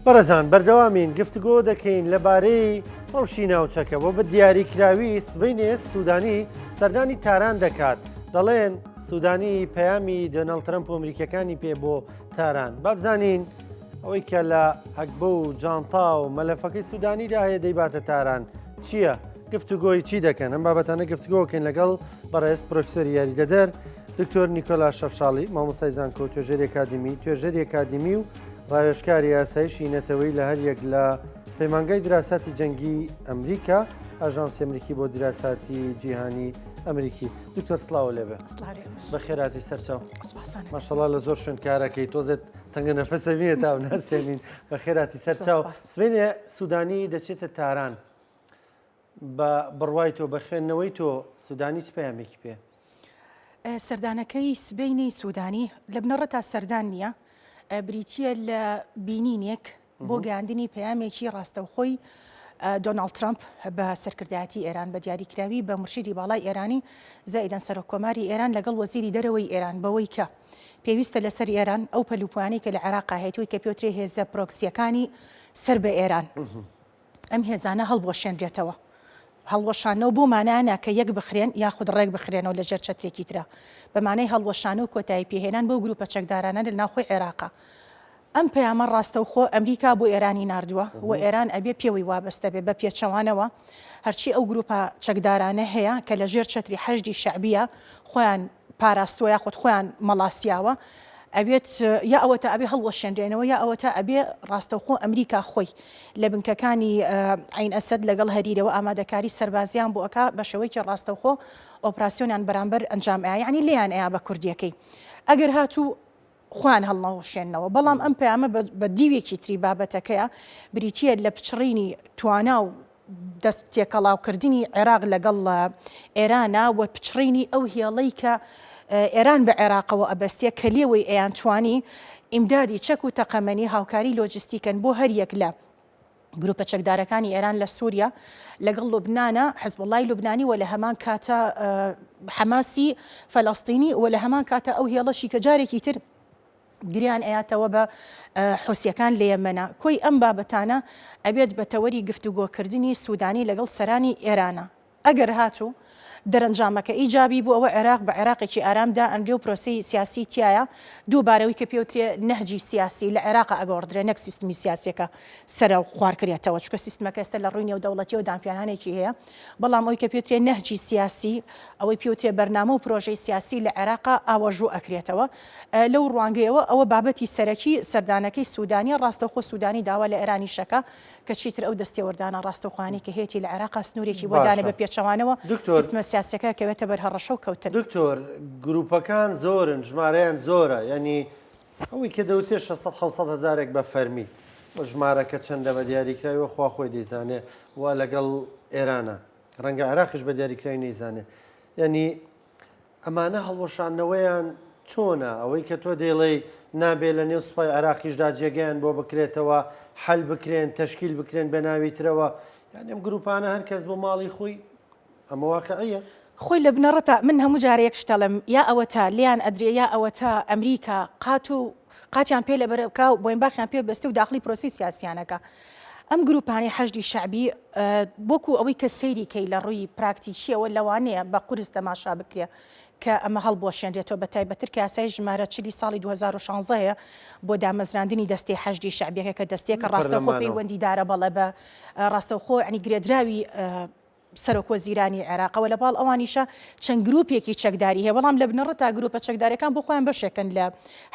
بەڕێزان بەردەوامین گفتگۆ دەکەین لەبارەی ڕەوشی ناوچەکە بۆ بە دیاریکراوی سبەینێ سوودانی سەردانی تاران دەکات دەڵێن سوودانی پەیامی دۆناڵد ترەمپ و ئەمریکیەکانی پێ بۆ تاران بابزانین ئەوەی کە لە هەگبە و جانتا و مەلەفەکەی سوودانیدا هەیە دەیباتە تاران چییە؟ گفتوگۆی چی دەکەن ئەم بابەتانە گفتگۆکەین لەگەڵ بەڕێز پرۆفیسۆری یاریدەدەر دکتۆر نیکۆلا شەفشاڵی مامۆستای زانکۆ توێژەری ئەکادیمی توێژەری ئەکادیمی و ڕاوێژکاری ئاسایشی نەتەوەی لە هەریەک لە پەیمانگای دراساتی جەنگی ئەمریکا ئاژانسی ئەمریکی بۆ دراساتی جیهانی ئەمریکی دکتۆر سڵاو لێبێ بەخێراتی سەرچاو ماشەڵا لە زۆر شوێن کارەکەی تۆزێت تەنگە نەفەسە نییە تا ناسێنین بەخێراتی سەرچاو سبەینێ سوودانی دەچێتە تاران بە بڕوای تۆ بە خوێندنەوەی تۆ سوودانی چ پەیامێکی پێ؟ سەردانەکەی سبەینێی سوودانی لە بنەڕەتا سەردان نییە، بریتییە لە بینینێک بۆ گەیاندنی پەیامێکی ڕاستەوخۆی دۆناڵد ترەمپ بە سەرکردایەتی ئێران، بە دیاریکراوی بە مورشیدی باڵای ئێرانی زائیدەن سەرۆککۆماری ئێران لەگەڵ وەزیری دەرەوەی ئێران بەوەی کە پێویستە لەسەر ئێران ئەو پەلوپۆیانەی کە لە عێراقا هەیەتی کە پێوترێ هێزە پرۆکسییەکانی سەر بە ئێران ئەم هێزانە هەڵبوەشێنرێتەوە. هەڵوەشاندنەوە بەو مانایە نا کە یەک بخرێن یاخود ڕێک بخرێنەوە لە ژێر چەترێکی ترا. بە مانای هەڵوەشانە و کۆتایی پێهێنان بەو گروپە چەکدارانە لە ناوخۆی عێراقا. ئەم پەیامە ڕاستەوخۆ ئەمریکا بۆ ئێرانی ناردووە و ئێران ئەبێ پێوەی وابەستە بێ. بە پێچەوانەوە هەرچی ئەو گروپە چەکدارانە هەیە کە لە ژێر چەتری حەشدی شەعبییە خۆیان پاراستووە یاخود خۆیان مەڵاسیاوە ئەبێت یا ئەوەتا ئەبێ هەڵوەشێنرێنەوە یا ئەوەتا ئەبێ ڕاستەوخۆ ئەمریکا خۆی لە بنکەکانی عەین ئەسەد لەگەڵ هەریرەوە ئامادەکاری سەربازیان بۆ ئەکا بە شێوەیەکی ڕاستەوخۆ ئۆپراسیۆنیان بەرامبەر ئەنجام ئەیا یەعنی لێیان ئەیا بە کوردیەکەی ئەگەر هاتوو خۆیان هەڵنەوەشێننەوە بەڵام ئەم پەیامە بە دیوێکی تری بابەتەکەیە بریتییە لە پچڕینی توانا و دەست تێکەڵاوکردنی عێراق لەگەڵ ئێرانە و پچڕینی ئەو هێڵەی کە ئێران بە عێراقەوە ئەبەستێ کە لێوەی ئەیانتوانی ئیمدادی چەک و تەقەمەنی هاوکاری لۆجستیکەن بۆ هەریەک لە گروپە چەکدارەکانی ئێران لە سووریا لەگەڵ لوبنانە حزبوڵای لوبنانی و لە هەمان کاتە حەماسی فەلەستینی و لە هەمان کاتە ئەو هێڵەشی کە جارێکی تر گریان ئەیاتەوە بە حوسیەکان لە یەمەنا. کۆی ئەم بابەتانە ئەبێت بە تەوەری گفتوگۆکردنی سودانی لەگەڵ سەرانی ئێرانا. ئەگەر هاتوو دەرەنجامەکە ئیجابی بوو ئەوە عێراق بە عێراقێکی ئارام دائەنرێ و پرۆسەی سیاسی تیایا دووبارە ئەوی کە پێوترێ نەهجی سیاسی لە عێراقا ئەگۆڕدرێ نەک سیستمی سیاسیەکە سەرەو خوار کرێتەوە چونکە سیستمەکە ئێستا لە ڕووی نێودەوڵەتیەوە دانپیانانێکی هەیە بەڵام ئەوی کە پێوترێ نەهجی سیاسی ئەوەی پێوترێ بەرنامە و پرۆژەی سیاسی لە عێراقا ئاوەژوو ئەکرێتەوە لەو ڕوانگەیەوە ئەوە بابەتی سەرەکی سەردانەکەی سودانیە، ڕاستەوخۆ سودانی داوا لە ئێرانیش ئەکا کە چیتر ئەو دەستێوەردانە ڕاستەوخۆیانەی کە هەیەتی لە عێراقا سنورێکی بۆ دانێ باشە بە پێچەوانەوە دکتۆر سیستمە سیاسیەکە ئەکەوێتە بەر هەڕەشە و کەوتن. دکتۆر گروپەکان زۆرن ژمارەیان زۆرە یانی ئەوەی کە دەوترێت 600 700 هەزارێک بە فەرمی و ژمارەکە چەندە بە دیاریکراوی وە خوا خۆی دەیزانێ و لەگەڵ ئێرانە ڕەنگە عێراقیش بە دیاریکراوی نەیزانێ یانی ئەمانە هەڵوەشاندنەوەیان چۆنە؟ ئەوەی کە تۆ دەیڵێی نابێ لە نێو سوپای عێراقیشدا جێگەیان بۆ بکرێتەوە، حەل بکرێن، تەشکیل بکرێن بە ناوی ترەوە، یانی ئەم گرووپانە هەر کەس بۆ ماڵی خۆی، ئەمە واقعییە؟ خۆی لە بنەڕەتا من هەموو جارێ یەک شت ئەڵێم یا ئەوەتا لێیان ئەدرێ یا ئەوەتا ئەمریکا قات و قاچیان پێ لەبەر بکا و بۆینباخیان پێ ببەستێ و داخڵی پرۆسەی سیاسیان ئەکا. ئەم گرووپانەی حەشدی شەعبی وەکوو ئەوەی کە سەیری کەی لە ڕووی پراکتیکییەوە لەوانەیە بە قورس تەماشا بکرێ کە ئەمە هەڵبوەشێنرێتەوە بە تایبەتتر کە یاسای ژمارە چلی ساڵی 2016 هەیە بۆ دامەزراندنی دەستەی حەشدی شەعبیەکە کە دەستەیەکە ڕاستەوخۆ پەیوەندیدارە بەڵێ بە ڕاستەوخۆ یانی گرێدراوی سەرۆک وەزیرانی عێراقەوە، لە پاڵ ئەوانیشا چەند گروپێکی چەکداری هەیە، بەڵام لە بنەڕەتا گروپە چەکدارەکان بۆ خۆیان بەشێکن لە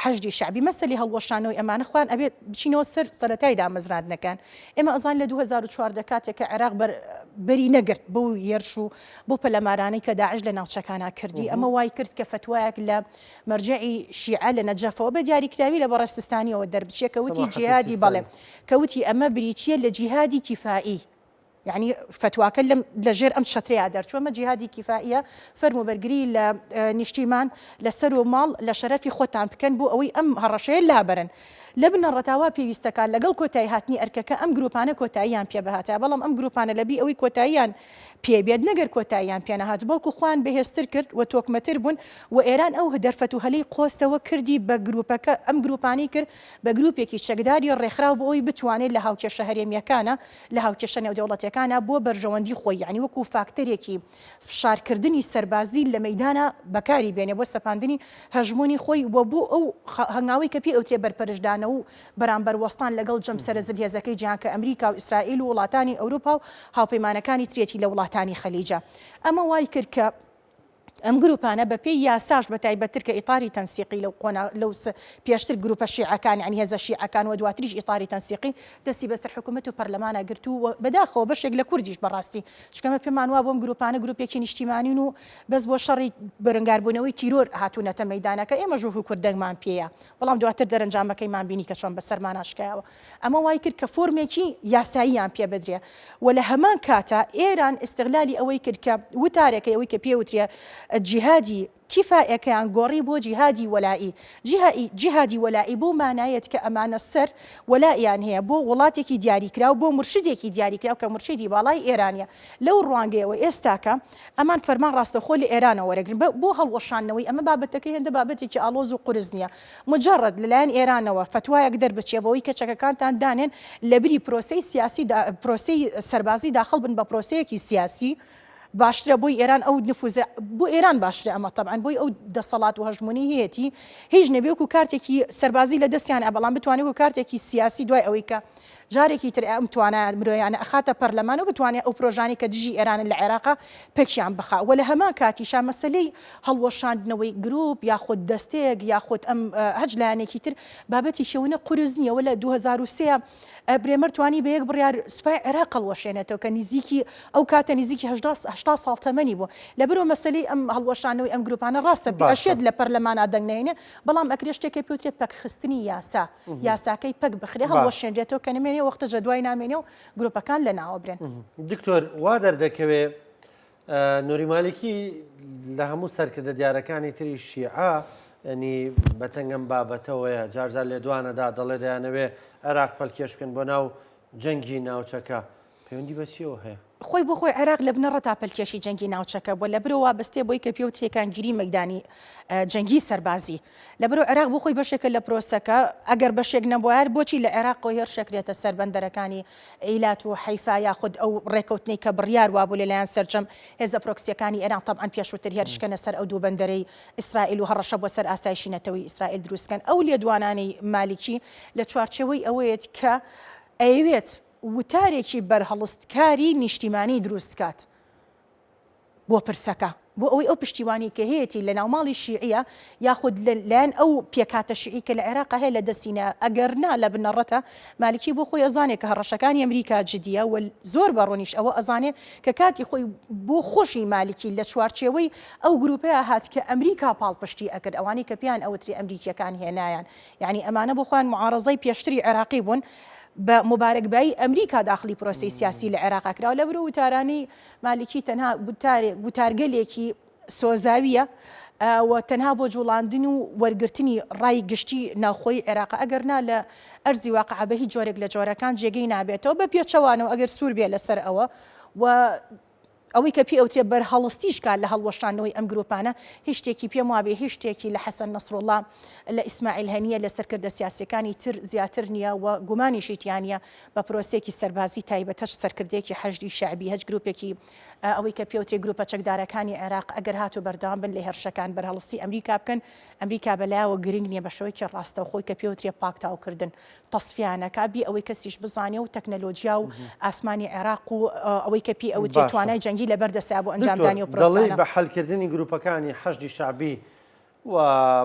حەشدی شەعبی. مەسەلی هەڵوەشانەوەی ئەمانە خۆیان ئەبێت بچینەوە سەر سەرەتای دامەزراندنەکان. ئێمە ئەزانین لە 2014 کاتێک کە عێراق بەر بەری نەگرت بەو هێرش و بەو پەلامارانەی کە داعش لە ناوچەکانا کردی، ئەمە وای کرد کە فەتوایەک لە مەرجەعی شیعە لە نەجەفەوە بە دیاریکراوی لە بەڕێز سیستانیەوە دەربچێ کە وتی سەماحەتی جیهادی بەڵێ سیستانی. کە وتی ئەمە بریتییە لە جیهادی کیفائی. یەعنی فەتواکە لەم لە ژێر ئەم چەترەیا دەرچوو، ئەمە جیهادی کیفائیە، فەرموو بەرگری لە نیشتیمان، لە سەر و ماڵ، لە شەرەفی خۆتان بکەن بۆ ئەوەی ئەم هەڕەشەیە لابەرن. لە بنەڕەتا وا پێویستەکات لەگەڵ کۆتایی هاتنی ئەرکەکە ئەم گروپانە کۆتاییان پێ بهاتایە، بەڵام ئەم گروپانە لەبری ئەوەی کۆتاییان پێ بێت نەگەر کۆتاییان پێ نەهات بەڵکو خۆیان بەهێزتر کرد و تۆکمەتر بوون و ئێران ئەو دەرفەت و هەلەی قۆستەوە کردی بە گروپەکە ئەم گروپانەی کرد بە گروپێکی چەکداری ڕێکخراو بۆ ئەوەی بتوانێت لە هاوکێشە هەرێمییەکانا لە هاوکێشە نێودەوڵەتیەکانا بۆ بەرژەوەندی خۆی یانی وەکو فاکتەرێکی فشارکردنی سەربازی لە مەیدانا بەکاری بێنێ بۆ سەپاندنی هەژموونی خۆی و بۆ ئەو هەنگاوەی کە پێی ئەوترێ بەرپەرچدانەوە و بەرامبەر وەستان لەگەڵ جەمسەرە زلهێزەکەی جیهان کە ئەمریکا و ئیسرائیل و وڵاتانی ئەوروپا و هاوپەیمانەکانی ترێتی لە وڵاتانی خەلیجە. ئەمە وای کرد کە ئەم گروپانە بە پێی یاساش بە تایبەتتر کە ئیتاری تەنسیقی لەو قۆنا لەو پێشتر گروپە شیعەکان یانی هێزە شیعەکان و دواتریش ئیتاری تەنسیقی دەستی بەسەر حکوومەت و پەرلەمانا گرت و بەداخەوە بەشێک لە کوردیش بەڕاستی چونکە ئەمە پێمان وابوو ئەم گروپانە گروپێکی نیشتیمانین و بەس بۆ شەڕی بەرەنگاربوونەوەی تیرۆر هاتوونەتە مەیدانەکە ئێمەش وەکو کورد دەنگمان پێیە بەڵام دواتر دەرەنجامەکەیمان بینی کە چۆن بەسەرمانا شکایەوە. ئەمە وای کرد کە فۆرمێکی یاساییان پێ بدرێ و لە هەمان کاتا ئێران ئیستغلالی ئەوەی کرد کە وتارەکەی ئەوەی کە پێ وترێ جیهادی کیفائەکەیان گۆڕی بۆ جیهادی وەلائی. جیهادی وەلائی بەو مانایەت کە ئەمانە سەر وەلائیان هەیە بۆ وڵاتێکی دیاریکراو بۆ مورشیدێکی دیاریکراو کە مورشیدی باڵای ئێرانیە. لەو ڕوانگەیەوە ئێستاکە ئەمان فەرمان ڕاستەوخۆ لە ئێرانەوە وەرەگرن بە بۆ هەڵوەشاندنەوەی ئەمە بابەتەکە هێندە بابەتێکی ئاڵۆز و قورس نییە مجەڕەد لەلایەن ئێرانەوە فەتوایەک دەربچێ بەوەی کە چەکەکانتان دانێن لەبری پرۆسەی سیاسی پرۆسەی سەربازی داخڵ بن بە پرۆسەیەکی سیاسی باشترە بۆی ئێران ئەو نفوزە بۆ ئێران باشترە ئەمە تەبعەن بۆی ئەو دەسەڵات و هەژموونی هەیەتی هیچ نەبێ وەکو کارتێکی سەربازی لە دەستیان بەڵام بتوانێت وەکو کارتێکی سیاسی دوای ئەوەی کە جارێکی تر ئەم توانا مرۆیانە ئەخاتە پەرلەمان و بتوانێت ئەو پرۆژانەی کە دژی ئێرانن لە عێراقا پەکیان بخا و لە هەمان کاتیشا مەسەلەی هەڵوەشاندنەوەی گروپ یاخود دەستەیەک یاخود ئەم هەچ لایەنێکی تر بابەتێکی ئەونە قورس نییە و لە 2003 برێمەر توانی بە یەک بڕیار سوپای عێراق هەڵوەشێنێتەوە کە نزیکی ئەو کاتە نزیکی 80 ساڵ تەمەنی بوو لەبەرئەوە مەسەلەی ئەم هەڵوەشاندنەوەی ئەم گروپانە ڕاستە ئەشێت لە پەرلەمانا دەنگ نەهێنێ بەڵام ئەکرێ شتێک هەیە پێوترێ پەکخستنی یاسا یاساکەی پەک بخرێ هەڵوەشێنرێتەوە کە نمێنێ وەختە جەدوای نامێنێ و گروپەکان لەناوە برێن. دکتۆر وا دەردەکەوێ نوری مالیکی لە هەموو سەرکردە دیارەکانی تری شیعە ینی بەتەنگەم بابەتەوەیە جارجار لێدوانەدا دەڵێ دەیانەوێ عێراق پەلکێش بکەن بۆ ناو جەنگی ناوچەکە پەیوەندی بە چیەوە هەیە؟ خۆی بۆ خۆی عێراق لە بنەڕەتا پەلکێشی جەنگی ناوچەکە بووە، لەبرۆ وابەستەیە بۆی کە پێوترێ کانگیری مەیدانی جەنگی سەربازی. لەبرۆ عێراق بۆ خۆی بەشێکە لە پرۆسەکە، ئەگەر بەشێک نەبوایە بۆچی لە عێراقەوە هێرش ئەکرێتە سەر بەندەرەکانی ئیلات و حەیفا یاخود ئەو ڕێکەوتنەی کە بڕیار وابوو لەلایەن سەرجەم هێزە پرۆکسیەکانی ئێران تەبعەن پێشووتر هێرش کەنە سەر ئەو دوو بەندەرەی ئیسرائیل و هەڕەشە بۆ سەر ئاسایشی نەتەوەیی ئیسرائیل دروست کەن. ئەو لێدوانانەی مالیکی لە چوارچێوەی ئەوەیەت کە ئەیەوێت وتارێکی بەرهەڵستکاری نیشتیمانی دروست کات بۆ پرسەکە، بۆ ئەوەی ئەو پشتیوانی کە هەیەتی لە ناوماڵی شیعیە یاخود لە لایەن ئەو پێکهاتە شیعی کە لە عێراقا هەیە لە دەستی نە، ئەگەر نا لە بنەڕەتا مالکی بۆ خۆی ئەزانێ کە هەڕەشەکانی ئەمریکا جدیە و زۆر بە ڕوونیش ئەوە ئەزانێ کە کاتی خۆی بۆ خۆشی مالکی لە چوارچێوەی ئەو گروپەیا هات کە ئەمریکا پاڵپشتی ئەکرد ئەوانەی کە پێیان ئەوترێ ئەمریکیەکان هێنایان یانی ئەمانە بۆ خۆیان معارەزەی پێشتری عێراقی بوون بە موبارەکبایی ئەمریکا داخلی پرۆسەی سیاسی لە عێراقا کراوە لەبرو وتارانەی مالکی تەنها گوتارگەلێکی سۆزاویە و تەنها بۆ جوڵاندن و وەرگرتنی ڕای گشتی ناوخۆی عێراق ئەگەر نا لە ئەرزی واقع بە هیچ جۆرێک لە جۆرەکان جێگەی نابێتەوە بە پێچەوانەوە ئەگەر سوور بێ لەسەر ئەوە و ئەوەی کە پێی ئەوترێ بەرهەڵستیش کا لە هەڵوەشاندنەوەی ئەم گروپانە، هیچ شتێکی پێم وابێ هیچ شتێکی لە حەسەن نەسروڵڵا، لە ئیسماعیل هەنییە، لە سەرکردە سیاسییەکانی تر زیاتر نییە و گومانیشی تیا نییە بە پرۆسەیەکی سەربازی تایبەت هەچ سەرکردەیەکی حەشدی شەعبی، هەچ گروپێکی ئەوەی کە پێوترێ گروپە چەکدارەکانی عێراق ئەگەر هاتوو بەردەوام بن لە هێرشەکان بەرهەڵستی ئەمریکا بکەن، ئەمریکا بەلایەوە گرنگ نییە بە شێوەیەکی ڕاستەوخۆی کە پێوترێ پاکتاوکردن تەسفیانەکا بی ئەوەی کەسیش بزانێ و تەکنەلۆجیا و ئاسمانی عێراق و ئەوەی کە پێی ئەوترێ باشە توانای جەنگی لەبەر دەستە بۆ دکتۆر ئەنجامدانی ئەو دەڵێی پرۆسانە. بە حەلکردنی گروپەکانی حەشدی شەعبی و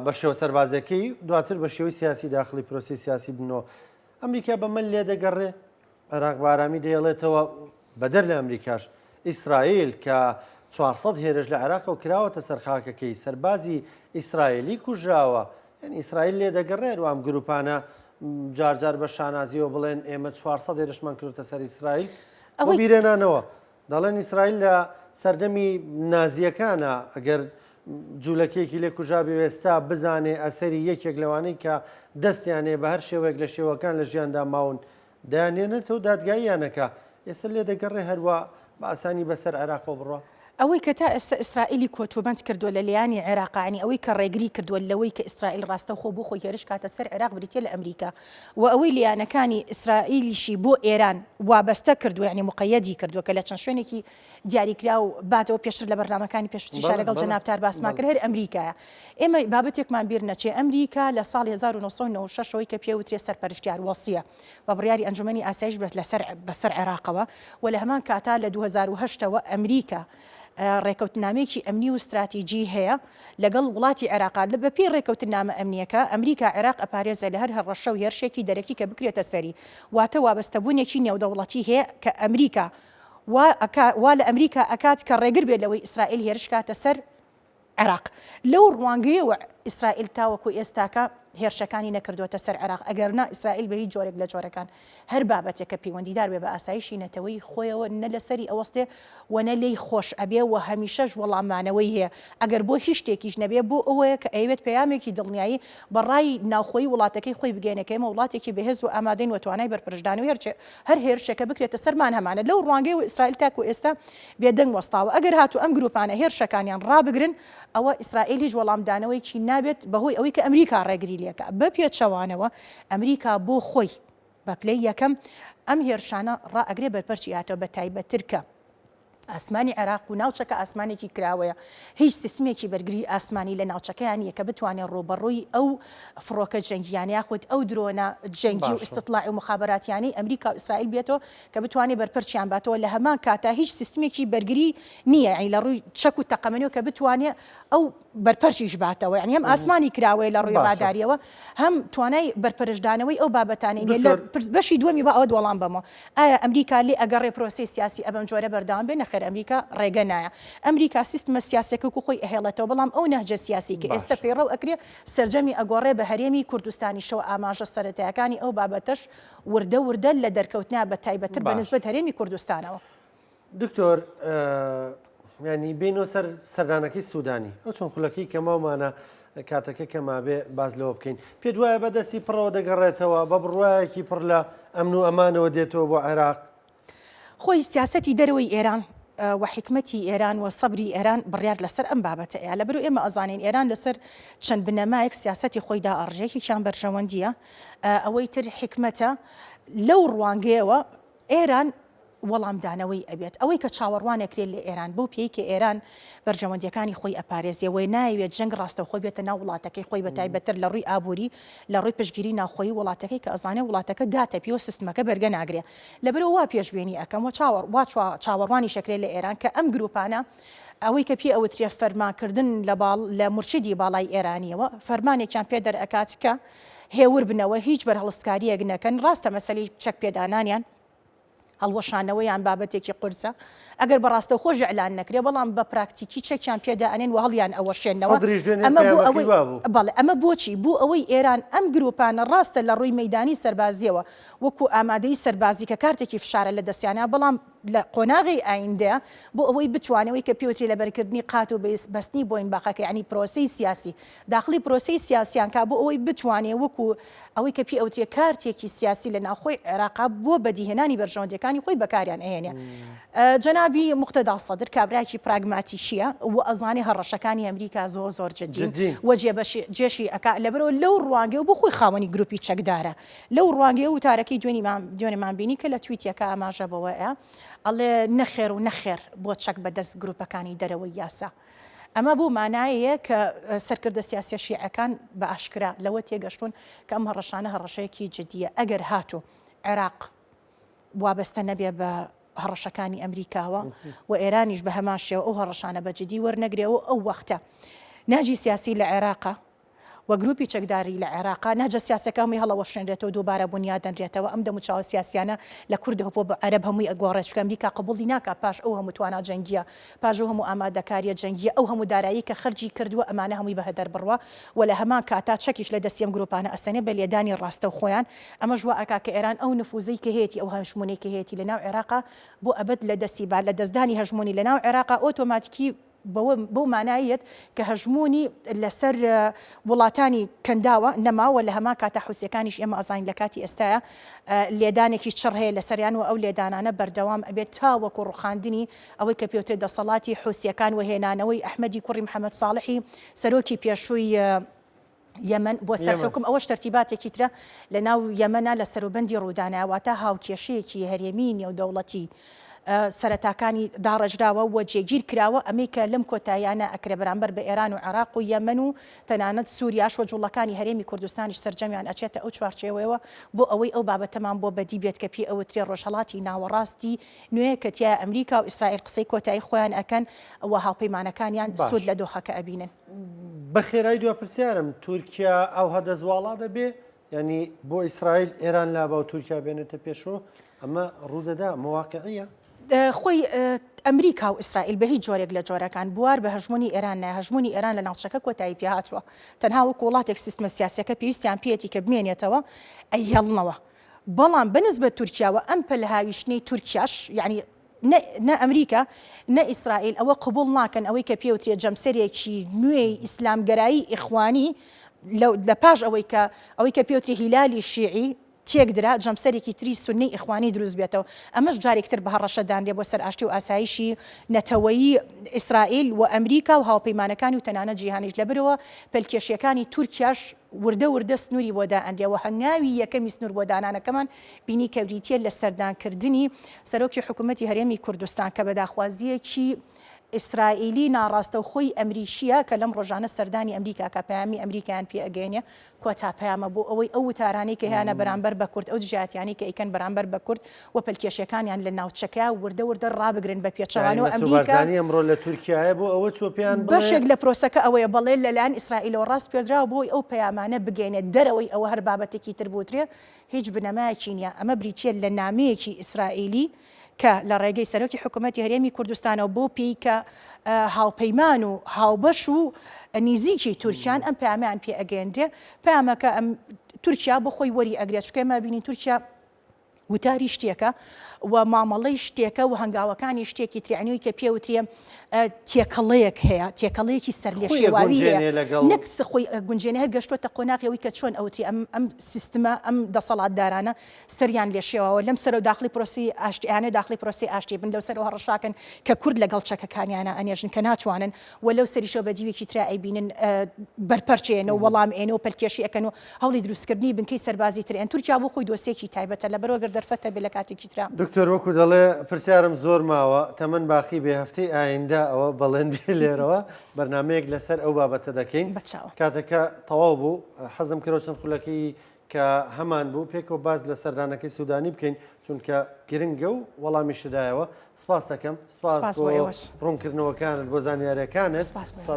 بە شێوە سەربازیەکەی دواتر بە شێوەی سیاسی داخڵی پرۆسەی سیاسی بنەوە ئەمریکا بەمە لێدەگەڕێ عێراق بە ئارامی دەیەڵێتەوە بەدەر لە ئەمریکاش، ئیسرائیل کە 400 هێرش لە عێراقەوە کراوەتە سەر خاکەکەی، سەربازی ئیسرائیلی کوژراوە، یانی ئیسرائیل لێدەگەڕێ هەروە ئەم گروپانە جار جار بە شانازیەوە بڵێن ئێمە 400 هێرشمان کردوتە سەر ئیسرائیل، بۆ ئەوەی بیرێنانەوە دەڵێن ئیسرائیل لە سەردەمی نازیەکانە ئەگەر. جوولەکەیەکی لێ کوژابێ و ئێستا بزانێ ئەسەری یەکێک لەوانەی کە دەستیان هەیە بە هەر شێوەیەک لە شێوەکان لە ژیاندا ماون دەیانهێنێتەوە دادگاییان ئەکا ئێستا لێ دەگەڕێ هەروا بە ئاسانی بەسەر عێراقەوە بڕوا؟ ئەوەی کە تا ئێستا ئیسرائیلی کۆتوبەند کردووە لە لایەنی عێراقا یانی ئەوەی کە ڕێگری کردووە لەوەی کە ئیسرائیل ڕاستەوخۆ بۆ خۆی هێرش کاتە سەر عێراق بریتیە لە ئەمریکا و ئەوەی لایەنەکانی ئیسرائیلیشی بۆ ئێران وابەستە کردووە یانی موقەیەدی کردووە کە لە چەند شوێنێکی دیاریکراو باتەوە پێشتر لە بەرنامەکانی پێشووتریشا لەگەڵ جەنابتار باسمان کرد هەر ئەمریکایە. ئێمە بابەتێکمان بیر نەچێ ئەمریکا لە ساڵی 1996 ەوەی کە پێ وترێ سەرپەرشتیار وەسیە بە بڕیاری ئەنجومەنی ئاسایش بەس لەسەر بەسەر عێراقەوە و لە هەمان کاتا لە 2008 ەوە ئەمریکا ڕێکەوتنامەیەکی ئەمنی و ستراتیجی هەیە لەگەڵ وڵاتی عێراقا لە بەپێی ڕێکەوتنامە ئەمنیەکە ئەمریکا عێراق ئەپارێزێ لە هەر هەڕەشە و هێرشێکی دەرەکی کە بکرێتە سەری واتە وابەستەبوونێکی نێودەوڵەتی هەیە کە ئەمریکا وا ئەکا وا لە ئەمریکا ئەکات کە ڕێگر بێت لەوەی ئیسرائیل هێرش کاتە سەر عێراق. لەو ڕوانگەیەوە ئیسرائیل تاوەکو ئێستاکە هێرشەکانی نەکردووەتە سەر عێراق، ئەگەرنا ئیسرائیل بە هیچ جۆرێک لە جۆرەکان هەر بابەتێک کە پەیوەندیدار بێ بە ئاسایشی نەتەوەیی خۆیەوە نە لەسەری ئەوەستێ و نە لێی خۆش ئەبێ و هەمیشەش وەڵامانەوەی هەیە ئەگەر بۆ هیچ شتێکیش نەبێ بۆ ئەوەیە کە ئەیەوێت پەیامێکی دڵنیایی بە ڕای ناوخۆیی وڵاتەکەی خۆی بگەیەنێ کە ئێمە وڵاتێکی بەهێز و ئامادەین و توانای بەرپەرچدانەوەی هەر هەر هێرشێک کە بکرێتە سەرمان هەمانە. لەو ڕوانگەیەوە ئیسرائیل تاکو ئێستا بێدەنگ وەستاوە. ئەگەر هاتوو ئەم گروپانە هێرشەکانیان ڕابگرن، ئەوە ئیسرائیل هیچ وەڵامدانەوەیەکی نابێت بەهۆی ئەوەی کە ئەمریکا ڕێگری لێکا. بە پێچەوانەوە ئەمریکا بۆ خۆی بە پلەی یەکەم ئەم هێرشانە ڕائەگرێ بەرپەرچی ئاتەوە بە تایبەتتر کە ئاسمانی عێراق و ناوچەکە ئاسمانێکی کراوەیە، هیچ سیستمێکی بەرگری ئاسمانی لە ناوچەکەیا نییە کە بتوانێت ڕووبەڕووی ئەو فڕۆکە جەنگییانە یاخود ئەو درۆنە جەنگی و ئیستیتلاعی و موخابەراتیانەی ئەمریکا و ئیسرائیل بێتەوە کە بتوانێت بەرپەرچیان باتەوە، لە هەمان کاتا هیچ سیستمێکی بەرگری نییە یانی لە ڕووی چەک و تەقەمەنیەوە کە بتوانێت ئەو بەرپەرچیش باتەوە یانی هەم ئاسمانی کراوەیە لە ڕووی ڕاداریەوە هەم توانای بەرپەرچدانەوەی ئەو بابەتانەی نیە. لە پرس بەشی دووەمی با ئەوەت وەڵام بەمەوە ئایا ئەمریکا لێ ئەگەڕێ پرۆسەی سیاسی ئەبەم جۆرە بەردەوام بێ؟ نەخێر ئەمریکا ڕێگە نایە. ئەمریکا سیستمە سیاسیەکە وەکو خۆی ئەهێڵێتەوە بەڵام ئەو نەهجە سیاسی کە ئێستە پەیڕەو ئەکرێ سەرجەمی ئەگۆڕێ بە هەرێمی کوردستانیشەوە ئاماژە سەرەتایەکانی ئەو بابەتەش وردە وردە لە دەرکەوتنا بە تایبەتتر بە نسبەت هەرێمی کوردستانەوە. دکتۆر ینی بینەوە سەر سەردانەکەی سوودانی ئەو چۆن خولەکەی کە ماومانە کاتەکە کە مابێ باز لەوە بکەین پێ دوایە بە دەستی پڕەوە دەگەڕێتەوە بە بڕواایەکی پڕ لە ئەمن و ئەمانەوە دێتەوە بۆ عێراق. خۆی سیاسەتی دەرەوەی ئێران و حیکمەتی ئێران و سەبری ئێران بڕیار لەسەر ئەم بابەتە ئەیا لەبەرو ئێمە ئەزانین ئێران لەسەر چەند بنەمایەک سیاسەتی خۆی دائەڕژێ یەکێکیان بەرژەوەندیە ئەوەی تر حیکمەتە لەو ڕوانگەیەوە ئێران وەڵامدانەوەی ئەبێت. ئەوەی کە چاوەڕوان ئەکرێت لە ئێران، بەو پێیەی کە ئێران بەرژەوەندییەکانی خۆی ئەپارێزێ و نایەوێت جەنگ ڕاستەوخۆ بێتە ناو وڵاتەکەی خۆی بەتایبەتتر لە ڕووی ئابووری، لە ڕووی پشتگیری ناوخۆیی وڵاتەکەی کە ئەزانێ وڵاتەکە داتەپیوە سیستمەکە بەرگە ناگرێ. لەبەرئەوە وا پێشبینی ئەکەم و چاوەڕ وا چاوەڕوانیش ئەکرێ لە ئێران کە ئەم گرووپانە ئەوەی کە پێی ئەوترێ فەرمانکردن لە باڵ لە مورشیدی باڵای ئێرانییەوە فەرمانێکیان پێ دەرئەکات کە هێور بنەوە هیچ بەرهەڵستکارییەک نەکەن، ڕاستە مەسەلەی چەک پێدانانیان هەڵوەشانەوەیان بابەتێکی قورسە ئەگەر بە ڕاستەوخۆش ئیعلان نەکرێ بەڵام بە پراکتیکی چەکیان پێدا ئەنێن و هەڵیان ئەوەشێنەوە سەدریش دوێنێ ئەمە بۆ پەیامەکەی ئەوەی وابوو. بەڵێ ئەمە بۆچی بۆ ئەوەی ئێران ئەم گروپانە ڕاستە لە ڕووی مەیدانی سەربازیەوە وەکو ئامادەی سەربازی کە کارتێکی فشارە لە دەستیانە بەڵام لە قۆناغی ئایندەیە بۆ ئەوەی بتوانێ ئەوەی کە پێوترێ لەبەرکردنی قات و بەستنی بۆینباقەکە یانی پرۆسەی سیاسی داخڵی پرۆسەی سیاسیان کا بۆ ئەوەی بتوانێ وەکو ئەوەی کە پێی ئەوترێ کارتێکی سیاسی لە ناوخۆی عێراقا بۆ بەدیهێنانی بەرژەوەندیەکانی خۆی بەکاریان ئەهێنێ. جەنابی موقتەدا سەدر کابرایەکی پراگماتیکیە و ئەزانێ هەڕەشەکانی ئەمریکا زۆر زۆر جدین و جێبەجێشی ئەکا لەبەرئەوە لەو ڕوانگەیەوە بۆ خۆی خاوەنی گروپی چەکدارە لەو ڕوانگەیەوە وتارەکەی دوێنیمان دوێنێمان بینی کە لە تویتەکە ئاماژە بەوەیە ئەڵێ نەخێر و نەخێر بۆ چەک بەدەست گروپەکانی دەرەوەی یاسا. ئەمە بەو مانایەیە کە سەرکردە سیاسیە شیعەکان بە ئاشکرا لەوە تێگەشتوون کە ئەم هەڕەشانە هەڕەشەیەکی جدییە، ئەگەر هاتوو عێراق وابەستە نەبێ بە هەڕەشەکانی ئەمریکاوە و ئێرانیش بە هەمان شێوە ئەو هەڕەشانە بە جدی وەرنەگرێ و ئەو وەختە ناجی سیاسی لە عێراقا و گروپی چەکداری لە عێراقا، نەهجە سیاسیەکە هەمووی هەڵەوەشێنرێتەوە دووبارە بونیاد دەنرێتەوە، ئەم دەموچاوە سیاسیانە لە کوردەوە بۆ عەرەب هەمووی ئەگۆڕێت، چونکە ئەمریکا قبوڵی ناکا پاش ئەو هەموو توانا جەنگیە، پاش ئەو هەموو ئامادەکاریە جەنگیە، ئەو هەموو دارایی کە خەرجی کردووە ئەمانە هەمووی بە هەدەر بڕوا و لە هەمان کاتا چەکیش لە دەستی ئەم گروپانە ئەسەنێ بە لێدانی ڕاستەوخۆیان، ئەمەش وا ئەکا کە ئێران ئەو نفوزەی کە هەیەتی ئەو هەژموونەی کە هەیەتی لە ناو عێراقا بۆ ئەبەد لە دەستی با، لە دەستدانی هەژموونی لە ناو عێراقا ئۆتۆماتیکی. بەوە بەو مانایەت کە هەژموونی لەسەر وڵاتانی کەنداوە نەماوە لە هەمان کاتا حوسیەکانیش ئێمە ئەزانین لە کاتی ئێستایا لێدانێکی چڕ هەیە لەسەریان و ئەو لێدانانە بەردەوام ئەبێت تاوەکو ڕوخاندنی ئەوەی کە پێوترێت دەسەڵاتی حوسیەکان و هێنانەوەی ئەحمەدی کوڕی محەمەد ساڵحی سەرۆکی پێشووی یەمەن بۆ سەر حوکم، ئەوەش تەرتیباتێکی ترە لە ناو یەمەنا لە سەروبەندی ڕوودانایە، واتە هاوکێشەیەکی هەرێمیی نێودەوڵەتی سەرەتاکانی داڕێژراوە و جێگیر کراوە، ئەمەی کە لەم کۆتاییانە ئەکرێ بەرامبەر بە ئێران و عێراق و یەمەن و تەنانەت سوریاش و جوڵەکانی هەرێمی کوردستانیش سەرجەمیان ئەچێتە ئەو چوارچێوەیەوە بۆ ئەوەی ئەو بابەتەمان بۆ بەدی بێت کە پێی ئەوترێ ڕۆژهەڵاتی ناوەڕاستی نوێ کە تیایا ئەمریکا و ئیسرائیل قسەی کۆتایی خۆیان ئەکەن و هاوپەیمانەکانیان سوود لە دۆخەکە ئەبینن. بە خێرایی دوا پرسیارم، تورکیا ئەوها دەست واڵا دەبێ؟ یانی بۆ ئیسرائیل ئێران لابا و تورکیا بێنێتە پێشەوە؟ ئەمە ڕوودەدا؟ ئەمە واقعیە؟ خۆی ئەمریکا و ئیسرائیل بە هیچ جۆرێک لە جۆرەکان بوار بە هەژموونی ئێران نایە، هەژموونی ئێران لە ناوچەکە کۆتایی پێهاتووە، تەنها وەکو وڵاتێک سیستمە سیاسیەکە پێویستیان پێیەتی کە بمێنێتەوە ئەیهێڵنەوە، بەڵام بە نسبەت تورکیاوە ئەم پەلهاویشتنەی تورکیاش یانی نە نە ئەمریکا نە ئیسرائیل ئەوە قبوڵ ناکەن ئەوەی کە پێوترێ جەمسەرێکی نوێی ئیسلامگەرایی ئیخوانی لە پاش ئەوەی کە ئەوەی کە پێوترێ هیلالی شیعی تێکدرا جەمسەرێکی تری سوننەی ئیخوانی دروست بێتەوە ئەمەش جارێکی تر بە هەڕەشە دانرێ بۆ سەر ئاشتی و ئاسایشی نەتەوەیی ئیسرائیل و ئەمریکا و هاوپەیمانەکانی و تەنانەت جیهانیش لەبەرئەوە پەلکێشیەکانی تورکیاش وردە وردە سنووری بۆ دائەنرێ و هەنگاوی یەکەمی سنوور بۆ دانانەکەمان بینی کە بریتییە لە سەردانکردنی سەرۆکی حکوومەتی هەرێمی کوردستان کە بە داخوازییەکی ئیسرائیلی ناڕاستەوخۆی ئەمریکییە کە لەم ڕۆژانە سەردانی ئەمریکا کە پەیامی ئەمریکایان پێ ئەگەیەنێ کۆتا پەیامە بۆ ئەوەی ئەو وتارانەی کە هەیانە بەرامبەر بە کورد ئەو دژایەتیانەی کە ئەیکەن بەرامبەر بە کورد و پەلکێشیەکانیان لە ناوچەکە وردە وردە ڕابگرن بە پێچەوانەوە ئەمریکا بارزانی ئەمڕۆ لە تورکیایە بۆ ئەوە چووە پێیان بڵێ بەشێک لە پرۆسەکە ئەوەیە بەڵێ لەلایەن ئیسرائیلەوە ڕاسپێردراوە بۆی ئەو پەیامانە بگەینێت دەرەوەی ئەوە هەر بابەتێکی تر بوترێ هیچ بنەمایەکی نییە ئەمە بریتییە لە نامەیەکی ئیسرائیلی کە لە ڕێگەی سەرۆکی حکوومەتی هەرێمی کوردستانەوە بۆ پێی کە هاوپەیمان و هاوبەش و نیزیکی تورکیان ئەم پەیامیان پێ ئەگەیەندرێ پەیامەکە ئەم تورکیا بۆ خۆی وەری ئەگرێت چونکە ئێمە بینین تورکیا وتاری شتێکە و مامەڵەی شتێکە و هەنگاوەکانی شتێکی تر یعنی کە پێوترێ تێکەڵەیەک هەیە تێکەڵەیەکی سەرلێشێواوی هەیە نەک خۆی گونجێنێ هەر گەشتوەتە قۆناغی ئەوەی کە چۆن ئەوتری ئەم ئەم سیستمە ئەم دەسەڵاتدارانە سەریان لێشێواوە لەم سەرەوە داخلی پرۆسی ئاشتی ئەیانەوێ داخلی پرۆسی ئاشتی بن لەو سەرەوە هەڕەشاکەن کە کورد لەگەڵ چەکەکانیانە ئەنێژن کە ناتوانن و لەو سەریشەوە بە دیوێکی ترا ئەیبینن بەرپەرچێنە و وەڵام ئێنە و پەلکێشی ئەکەن و هەوڵی دروستکردنی بنکەی سەربازی تر ئەن تورکیا بۆ خۆی دۆسیەکی تایبەتە لەبەرئەوە گەر دەرفەت هەبێ لە کاتێکی ترا. دکتۆر وەکو دەڵێ پرسیارم زۆر ماوە تەمەن باقی بێ هەفتەی ئایندە ئەوە بەڵێن بێ لێرەوە بەرنامەیەک لەسەر ئەو بابەتە دەکەین بەچاوە. کاتەکە تەواو بوو حەزم کرد چەند خولەکەی کە هەمان بوو پێکەوە باس لە سەردانەکەی سودانی بکەین چونکە گرنگە و وەڵامیشت دایەوە سپاس دەکەم سپاس سپاس بۆ بۆ ئێوەش. ڕوونکردنەوەکانت بۆ زانیاریەکانت سپاس بۆ سپاس ئێوەش.